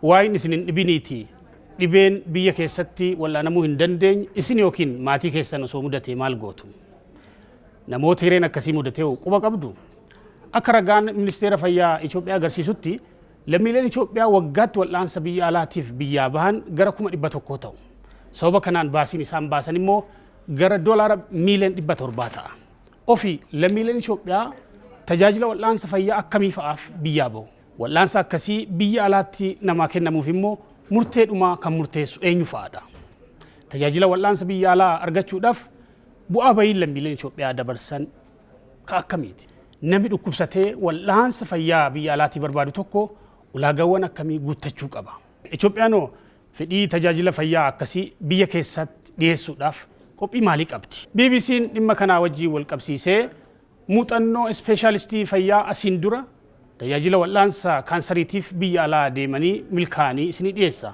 Waa'een isin hin dhibiniiti. Dhibeen biyya keessatti wal'aanamuu hin dandeenye isin yookiin maatii keessan osoo mudate maal gootu? Namoota hireen akkasii mudatee quba qabdu? Akka ragaan Ministeera Fayyaa Itoophiyaa agarsiisutti, lammiileen Itoophiyaa waggaatti wal'aansa biyya alaatiif biyyaa bahan gara 100,000 ta'u. Sababa kanaan baasiin isaan baasan immoo gara $700 miiliyoona ta'a. Ofii lammiileen Itoophiyaa tajaajila wal'aansa fayyaa akkamii fa'aaf biyyaa bahu? Wal'aansa akkasii biyya alaatti namaa kennamuuf immoo murtee dhumaa kan murteessu eenyu fa'aadha? Tajaajila wal'aansa biyya alaa argachuudhaaf bu'aa bahiin lammiileen Itoophiyaa dabarsan ka akkamiiti? Namni dhukkubsatee wal'aansa fayyaa biyya alaatii barbaadu tokko ulaagaawwan akkamii guuttachuu qaba? Itoophiyaanoo fedhii tajaajila fayyaa akkasii biyya keessatti dhiyeessuudhaaf qophii maalii qabdi? BBC'n dhimma kanaa wajjin wal qabsiisee muuxannoo ispeeshaalistii fayyaa asiin dura tajaajila wal'aansa kaansariitiif biyya alaa deemanii milkaa'anii isinii dhiyeessa.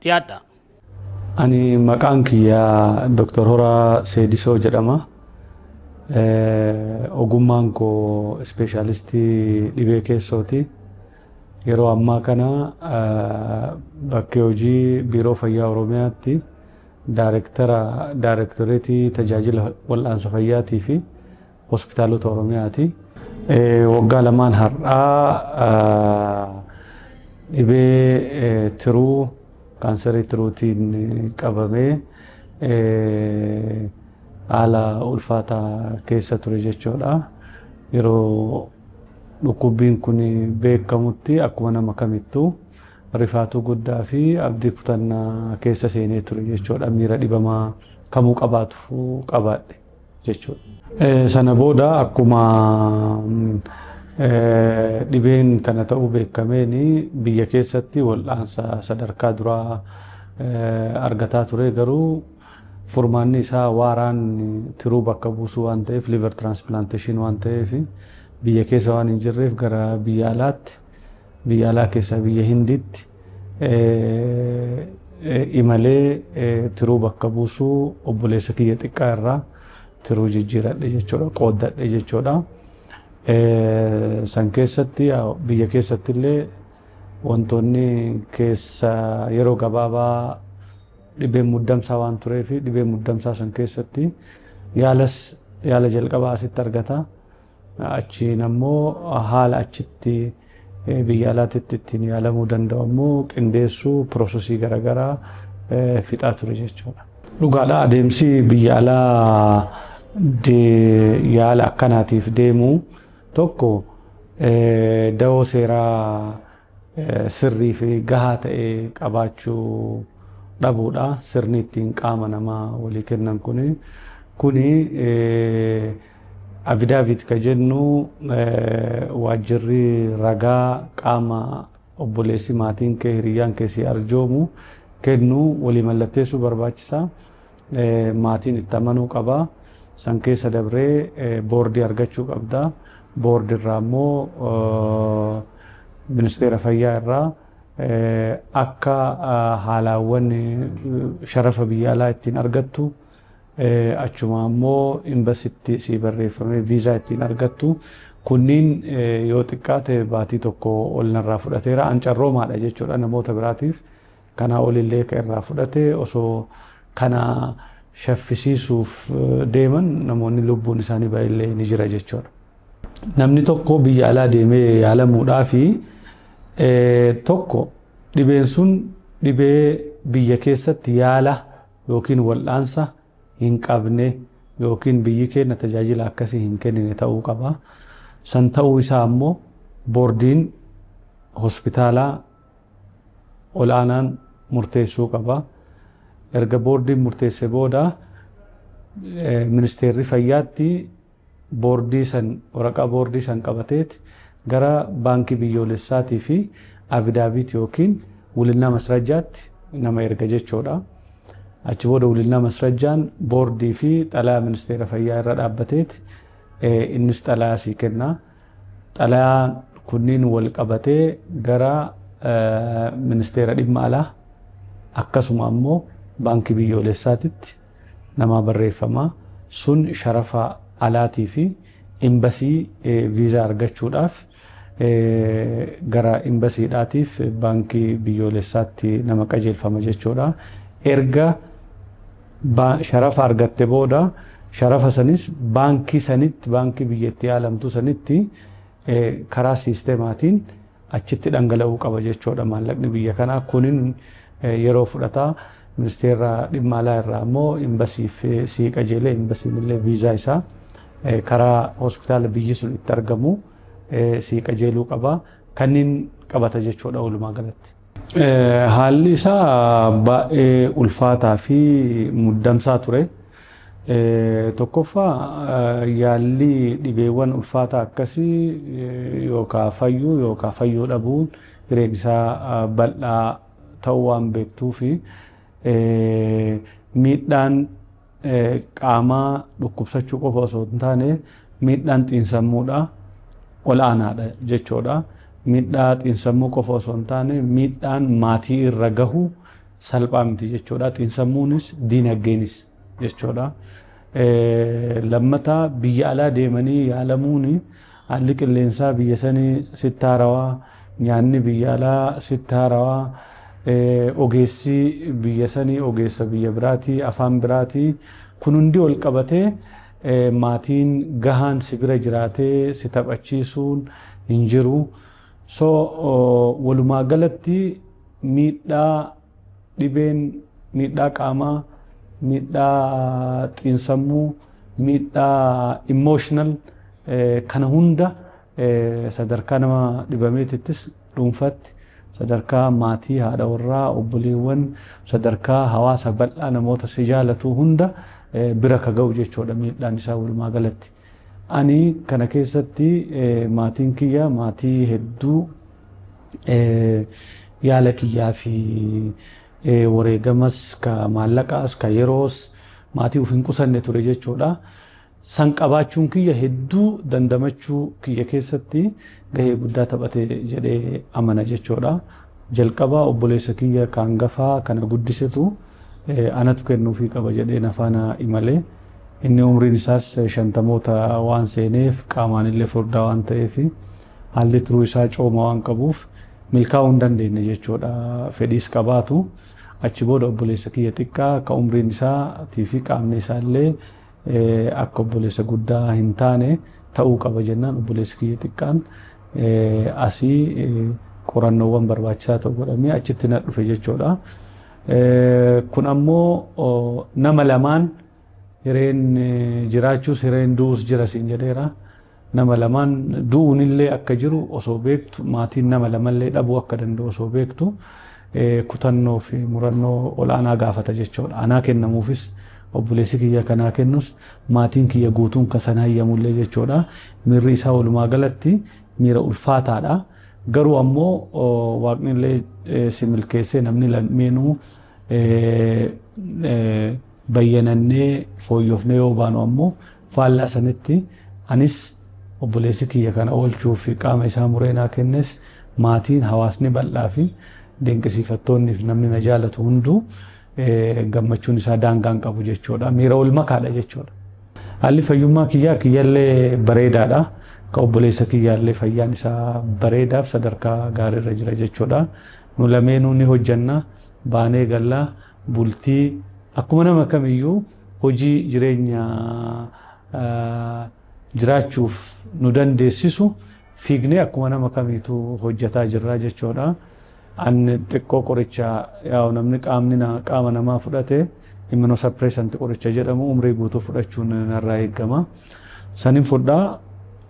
Dhiyaadha. Ani maqaan kiyyaa Dr. Horaa Seedisoo jedhama. Ogummaan koo ispeeshaalistii dhibee keessooti. Yeroo ammaa kana bakkee hojii Biiroo Fayyaa Oromiyaatti daayirektara daayirektoreetii tajaajila wal'aansa fayyaatii fi hospitaalota Oromiyaati. Waggaa 2n har'aa dhibee tiruu, kaansarii tiruutiin qabamee haala ulfaataa keessa ture jechuudha. Yeroo dhukkubbiin kun beekamutti akkuma nama kamittuu rifaatuu guddaa fi abdii kutannaa keessa seenee ture jechuudha. Miira dhibamaa kamuu qabaatu qabaadhe jechuudha. Sana booda akkuma dhibeen kana ta'uu beekameen biyya keessatti wal'aansa sadarkaa duraa argataa ture, garuu furmaanni isaa waaraan tiruu bakka buusuu waan ta'eef, liver transplantation waan ta'eef, biyya keessa waan hin jirreef gara biyya alaatti, biyya alaa keessaa biyya Hindiitti imalee tiruu bakka buusuu obboleessa kiyya xiqqaa irraa tiruu jijjiiradhe jechuudha, qooddadhe jechuudha. San keessatti biyya keessatti illee wantoonni keessa yeroo gabaabaa dhibeen muddamsaa waan tureef, dhibee muddamsaa san keessatti yaalas yaala jalqabaa asitti argata. Achiin ammoo haala achitti biyya alaatti ittiin yaalamuu danda'u ammoo qindeessuu, processii garaagaraa fixaa ture jechuudha. Dhugaadha, adeemsi biyya alaa yaala akkanaatiif deemu tokko dawoo seeraa sirrii fi gahaa ta'e qabaachuu dhabuudha. Sirni ittiin qaama namaa walii kennan kuni affidavit ka jennu, waajjirri ragaa qaama obboleessi, maatiin kee, hiriyyaan kee si arjoomu kennu walii mallatteessuu barbaachisa. Maatiin itti amanuu qaba. San keessa dabree boordii argachuu qabda. Boordii irraa immoo Ministeera Fayyaa irraa akka haalaawwan sharafa biyya alaa ittiin argattu, achuma ammoo imbasitti si barreeffamee viizaa ittiin argattu, kunniin yoo xiqqaate baatii 1 ol narraa fudhateera. An carroomaadha jechuudha namoota biraatiif. Kanaa olillee kan irraa fudhate, osoo kana shaffisiisuuf deeman namoonni lubbuun isaanii baay'illee ni jira jechuudha. Namni tokko biyya alaa deemee yaalamuudhaafi tokko dhibeen sun dhibee biyya keessatti yaala yookiin wal'aansa hin qabne yookiin biyyi keenya tajaajila akkasii hin kennine ta'uu qaba. San ta'uu isaa ammoo boordiin hospitaalaa ol'aanaan murteessuu qaba. Erga boordiin murteesse booda Ministeerri Fayyaatti boordii san, waraqaa boordii san qabateet gara Baankii Biyyoolessaatii fi affidavit yookiin ውልና ማስረጃ tti nama erga jechuudha. Achi booda ውልና ማስረጃ n boordii fi xalayaa Ministeera Fayyaa irra dhaabbateet innis xalayaa sii kenna. Xalayaan kunniin wal qabatee gara Ministeera Dhimma Alaa, akkasuma ammoo Baankii Biyyoolessaatitti namaa barreeffama. Sun sharafa alaatii fi imbasii viizaa argachuudhaaf gara imbasiidhaatiif baankii biyyoolessaatti nama qajeelfama jechuudha. Erga sharafa argatte booda sharafa sanis baankii sanitti, baankii biyyattii yaalamtuu sanitti karaa siisteemaatiin achitti dhangala'uu qaba jechuudha maallaqni biyya kanaa. Kunin yeroo fudhataa, ministeera dhimma alaa irraa immoo imbasiif sii qajeelee, imbasiin illee viizaa isaa karaa hospitaala biyyi sun itti argamu sii qajeeluu qaba. Kanneen qabata jechuudha walumaa galatti. Haalli isaa baay'ee ulfaataa fi muddamsaa ture. Tokkoffaa, yaalli dhibeewwan ulfaataa akkasii yookaan fayyuu yookaan fayyuu dhabuun hireen isaa bal'aa ta'uu waan beektuu fi miidhaan qaamaa dhukkubsachuu qofa osoo hin taane miidhaan xiinsammuudha ol aanaadha jechuudha. Miidhaa xiinsammuu qofa osoo hin taane miidhaan maatii irra gahu salphaa miti jechuudha. Xiinsammuunis diinagdeenis jechuudha. Lammataa, biyya alaa deemanii yaalamuun haalli qilleensaa biyya sanii sitti haarawaa, nyaanni biyya alaa sitti haarawaa, ogeessi biyya sanii ogeessa biyya biraatii, afaan biraatii, kun hundi ol qabatee maatiin gahaan si bira jiraatee si taphachiisuun hin jiru. So walumaa galatti miidhaa dhibeen, miidhaa qaamaa, miidhaa xiinsammuu, miidhaa emotional kana hunda sadarkaa nama dhibameetittis dhuunfatti, sadarkaa maatii, haadha warraa, obboleewwan, sadarkaa hawaasa bal'aa namoota si jaalatu hunda bira ka ga'u jechuudha miidhaan isaa walumaa galatti. Ani kana keessatti maatiin kiyya maatii hedduu yaala kiyyaa fi wareegamas ka maallaqaas ka yeroos maatii uf hin qusanne ture jechuudha. San qabaachuun kiyya hedduu dandamachuu kiyya keessatti gahee guddaa taphate jedhee amana jechuudha. Jalqaba obboleessa kiyya kan hangafaa kana guddisetu anatu kennuufii qaba jedhee na faana imalee. Inni umriin isaas 50moota waan seeneef, qaamaan illee furdaa waan ta'eef, haalli turuu isaa cooma waan qabuuf milkaa'uu hin dandeenye jechuudha. Fedhiis qabaatu. Achi booda obboleessa kiyya xiqqaa ka umriin isaatii fi qaamni isaa illee akka obboleessa guddaa hin taane ta'uu qaba jennaan, obboleessi kiyya xiqqaan asii qorannoowwan barbaachisaa ta'u godhamee achitti na dhufe jechuudha. Kun ammoo nama lamaan hireen jiraachuus hireen du'uus jira siin jedheera. Nama lamaan du'uun illee akka jiru osoo beektu, maatiin nama lamallee dhabuu akka danda'u osoo beektu, kutannoo fi murannoo olaanaa gaafata jechuudha. Anaa kennamuufis, obboleessi kiyya kanaa kennus, maatiin kiyya guutuun kan sana hayyamullee jechuudha. Miirri isaa walumaa galatti miira ulfaataadha. Garuu ammoo waaqni illee si milkeessee namni lameenuu bayyanannee fooyyofnee yoo baanu ammoo, faallaa sanitti anis obboleessi kiyya kana oolchuu fi qaama isaa mureenaa kennes, maatiin, hawaasni bal'aa fi dinqisiifattoonni fi namni na jaalatu hunduu gammachuun isaa daangaan qabu jechuudha. Miira ol makaadha jechuudha. Haalli fayyummaa kiyyaa kiyyallee bareedaadha. Ka obboleessa kiyyaallee fayyaan isaa bareedaaf sadarkaa gaariirra jira jechuudha. Nu lameenuu ni hojjanna, baanee gallaa, bultii akkuma nama kamiyyuu hojii jireenya jiraachuuf nu dandeessisu fiignee akkuma nama kamiitu hojjetaa jirra jechuudha. Ani xiqqoo qoricha, yaa'u namni qaamni qaama namaa fudhate immunosuppressant qoricha jedhamu umrii guutuu fudhachuun narraa eegama. Sanin fudhaa,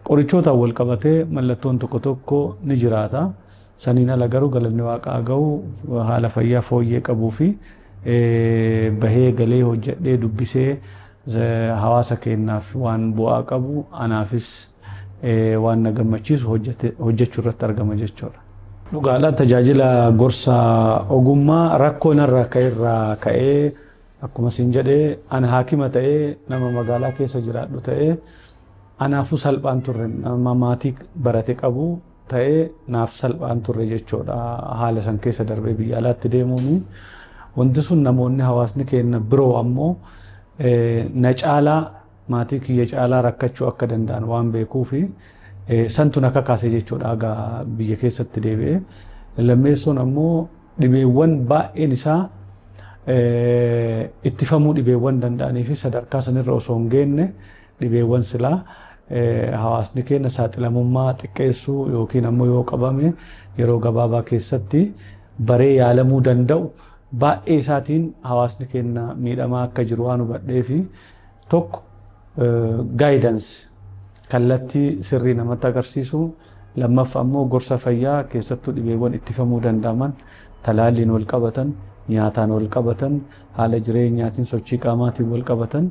qorichootaan wal qabatee mallattoon tokko tokko ni jiraata. Saniin ala garuu galanni waaqaa gahu haala fayyaa fooyyee qabuu fi bahee galee hojjedhee dubbisee hawaasa keenyaaf waan bu'aa qabu, anaafis waan na gammachiisu hojjechuu irratti argama jechuudha. Dhugaadhaan tajaajila gorsa ogummaa rakkoo narraa ka'e irraa ka'ee, akkuma siin jedhee, ani haakima ta'ee nama magaalaa keessa jiraadhu ta'ee anaafuu salphaan turre, nama maatii barate qabu ta'ee naaf salphaan turre jechuudha, haala san keessa darbee biyya alaatti deemuun. Wanti sun namoonni hawaasni keenya biroo ammoo na caalaa, maatii kiyya caalaa rakkachuu akka danda'an waan beekuufi Santu na kakaase jechuudha egaa biyya keessatti deebi'ee. Lammeessoon ammoo dhibeewwan baay'een isaa ittifamuu dhibeewwan danda'anii fi sadarkaa sanirra osoo hin geenne dhibeewwan silaa hawaasni keenya saaxilamummaa xiqqeessuu yookiin ammoo yoo qabame yeroo gabaabaa keessatti baree yaalamuu danda'u baay'ee isaatiin hawaasni keenya miidhamaa akka jiru waan hubadhee fi tokko guidance kallattii sirrii namatti agarsiisu, lammaffaa ammoo gorsa fayyaa keessattuu dhibeewwan ittifamuu danda'aman, talaalliin wal qabatan, nyaataan wal qabatan, haala jireenyaatiin, sochii qaamaatiin wal qabatan,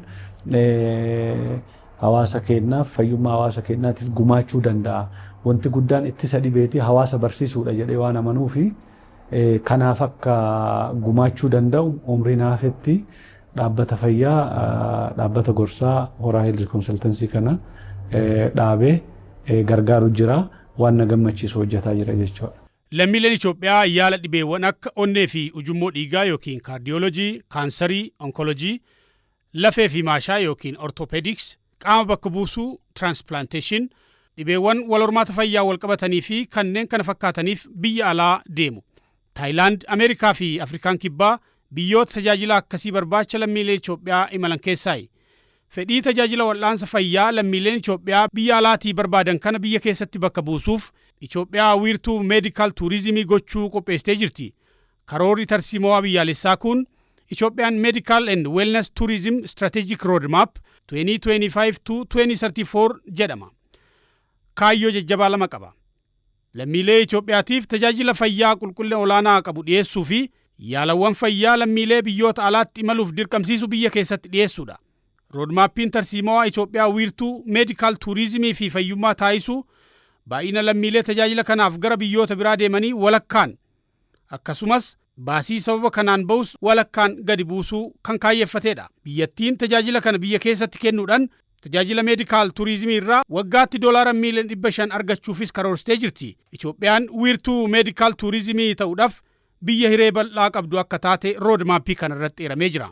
hawaasa keenyaaf, fayyummaa hawaasa keenyaatiif gumaachuu danda'a. Wanti guddaan ittisa dhibeetii hawaasa barsiisuudha jedhee waan amanuu fi kanaaf akka gumaachuu danda'u umrii naafetti dhaabbata fayyaa, dhaabbata gorsaa Horaa Health Consultancy kana dhaabee gargaaru jira, waan na gammachiisu hojjetaa jira jechuudha. Lammiileen Itoophiyaa yaala dhibeewwan akka onnee fi ujummoo dhiigaa yookiin cardiology, kaansarii, oncology, lafee fi maashaa yookiin orthopedics, qaama bakka buusuu, transplantation, dhibeewwan wal hormaata fayyaa wal qabatanii fi kanneen kana fakkaataniif biyya alaa deemu. Taayilaand, Ameerikaa fi Afrikaan Kibbaa biyyoota tajaajila akkasii barbaacha lammiilee Itoophiyaa imalan keessaayi. Fedhii tajaajila wal'aansa fayyaa lammiileen Itoophiyaa biyya alaatii barbaadan kana biyya keessatti bakka buusuuf Itoophiyaa wiirtuu medical tourism gochuu qopheessitee jirti. Karoorri tarsiimoo biyyaalessaa kun Ethiopian Medical and Wellness Tourism Strategic Roadmap 2025 to 2034 jedhama. Kaayyoo jajjabaa lama qaba. Lammiilee Itoophiyaatiif tajaajila fayyaa qulqullina olaanaa qabu dhiyeessuu fi yaalawwan fayyaa lammiilee biyyoota alaatti imaluuf dirqamsiisu biyya keessatti dhiyeessuudha. Roadmappiin tarsiimoo Itoophiyaa wiirtuu medical tourism fi fayyummaa taasisuu baay'ina lammiilee tajaajila kanaaf gara biyyoota biraa deemanii walakkaan, akkasumas baasii sababa kanaan ba'us walakkaan gadi buusuu kan kaayeffatedha. Biyyattiin tajaajila kana biyya keessatti kennuudhaan tajaajila medical tourism irraa waggaatti doolaara miiliyoona 500 argachuufis karoorsitee jirti. Itoophiyaan wiirtuu medical tourism ta'uudhaaf biyya hiree bal'aa qabdu akka taate roadmap kana irratti eeramee jira.